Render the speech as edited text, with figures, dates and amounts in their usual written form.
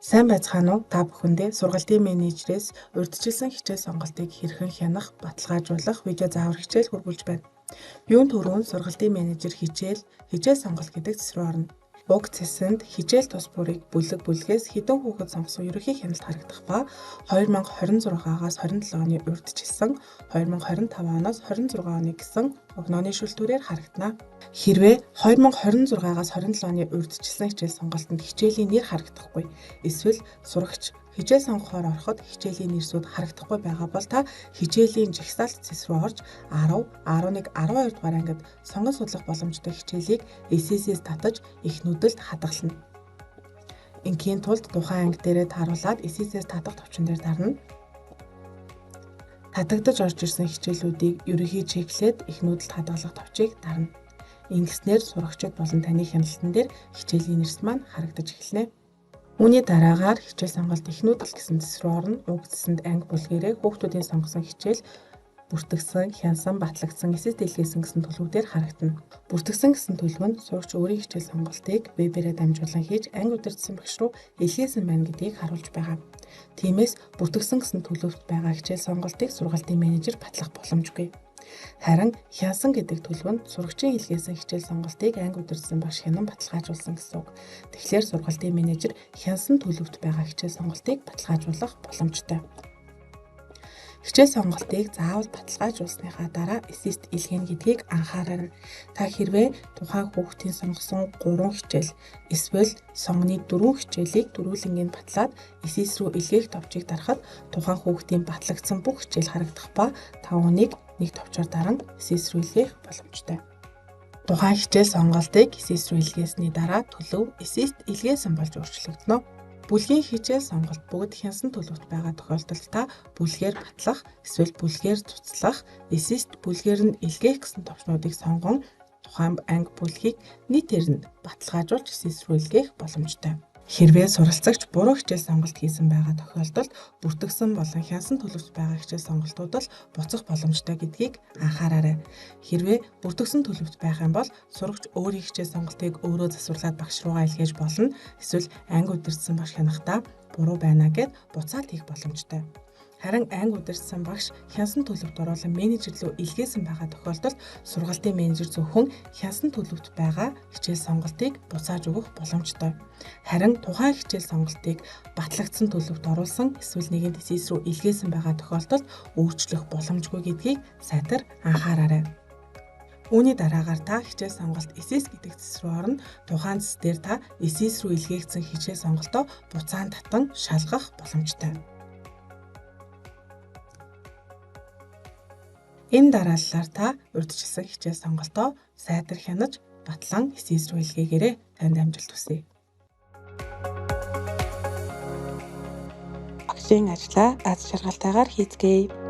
Сайн байцгаана уу? Та бүхэндээ сургалтын менежерээс урьдчилсан хичээл сонголтыг хэрхэн хянах, баталгаажуулах видео заавар хичээл хүргүүлж байна. Юун түрүүнд сургалтын менежер хичээл, хичээл сонголт гэдэг цэс рүү орно. Уг цэсэнд хичээл тус бүрийг бүлэг бүлгээс хэдэн хүүхэд сонгосон ерөнхий хяналт харагдах ба 2026-аас 27 оны урьдчилсан, 2025 оноос 26 оны гэсэн огнооны шөлтүүрээр харагдана. Хэрвээ 2026-аас 27 оны урьдчилсан хичээл сонголтод хичээлийн нэр харагдахгүй эсвэл сурагч хичээл сонгохоор ороход хичээлийн нэрсүүд харагдахгүй байгаа бол та хичээлийн жагсаалт цэс рүү орж 10, 11, 12 дугаар ангид сонгон судлах боломжтой хичээлийг SSS татаж их нүдэлд хадгална. Ингийн тулд тухайн анги дээрээ тааруулаад SSS татах товчон дээр дарна. Татагдаж орж ирсэн хичээлүүдийг ерөнхий чеклээд их нүүдэлд хадгалах товчийг дарна. Ингэснээр сурагчид болон таны хяналтан дээр хичээлийн нэрс маань харагдаж эхэлнэ. Үүний дараагаар хичээл сонголт их нүүдэл гэсэн цэс рүү орно. Уг цэсэнд анги бүлгэрээ хүүхдүүдийн сонгосон хичээл бүртгэсэн, хянсан, батлагдсан, эсэс дэлгээсэн гэсэн төлөвүүдээр харагдана. Бүртгэсэн гэсэн төлөв нь сурагч өөрийн хичээл сонголтыг вебээрээ дамжуулан хийж анги удирдсан багш руу илгээсэн байна гэдгийг харуулж байгаа. Тиймээс бүртгэсэн гэсэн төлөвт байгаа хичээл сонголтыг сургалтын менежер батлах боломжгүй. Харин хянсан гэдэг төлөв нь сурагчийн илгээсэн хичээл сонголтыг анги удирдсан багш хянан баталгаажуулсан гэсэн үг. Тэгэхээр сургалтын менежер хянсан төлөвт байгаа хичээл сонголтыг баталгаажуулах боломжтой. Хичээл сонголтыг заавал баталгаажуулсныхаа дараа эсэст илгээнэ гэдгийг анхаараарай. Та хэрвээ тухайн хүүхдийн сонгосон 3 хичээл эсвэл сонгоны 4 хичээлийг дөрвөлнгийн батлаад эсэс рүү илгээх товчийг дарахад тухайн хүүхдийн батлагдсан бүх хичээл харагдах ба та үүнийг нэг товчоор даран эсэс рүү илгээх боломжтой. Тухайн хичээл сонголтыг эсэс рүү илгээсний дараа төлөв эсэст илгээсэн болж өөрчлөгдөнө. Бүлгийн хичээл сонголт бүгд хянсан төлөвт байгаа тохиолдолд та бүлгээр батлах эсвэл бүлгээр цуцлах, эсэст бүлгээр нь илгээх гэсэн товчнуудыг сонгон тухайн анги бүлгийг нийтээр нь баталгаажуулж эсэс рүү илгээх боломжтой. Хэрвээ суралцагч буруу хичээл сонголт хийсэн байгаа тохиолдолд бүртгэсэн болон хянсан төлөвт байгаа хичээл сонголтууд л буцах боломжтой гэдгийг анхаараарай. Хэрвээ бүртгэсэн төлөвт байх юм бол сурагч өөрийн хичээл сонголтыг өөрөө засварлаад багш руугаа илгээж болно. Эсвэл анги удирдсан багш хянахдаа буруу байна гэд буцаалт хийх боломжтой. Харин анги удирдсан багш хянсан төлөвт оруулан менежер рүү илгээсэн байгаа тохиолдолд сургалтын менежер зөвхөн хянсан төлөвт байгаа хичээл сонголтыг буцааж өгөх боломжтой. Харин тухайн хичээл сонголтыг батлагдсан төлөвт оруулсан эсвэл нэгэнт эсэс рүү илгээсэн байгаа тохиолдолд өөрчлөх боломжгүй гэдгийг сайтар анхаараарай. Үүний дараагаар та хичээл сонголт эсэс гэдэг цэс рүү орно. Тухайн цэс дээр та эсэс рүү илгээгдсэн хичээл сонголтоо буцаан татан шалгах боломжтой. Энэ дарааллаар та урьдчилсан хичээл сонголтоо сайтар хянаж, батлан эсэс рүү илгээгээрэй. Танд амжилт хүсье. Багшийн ажлаа аз жаргалтайгаар хийцгээе.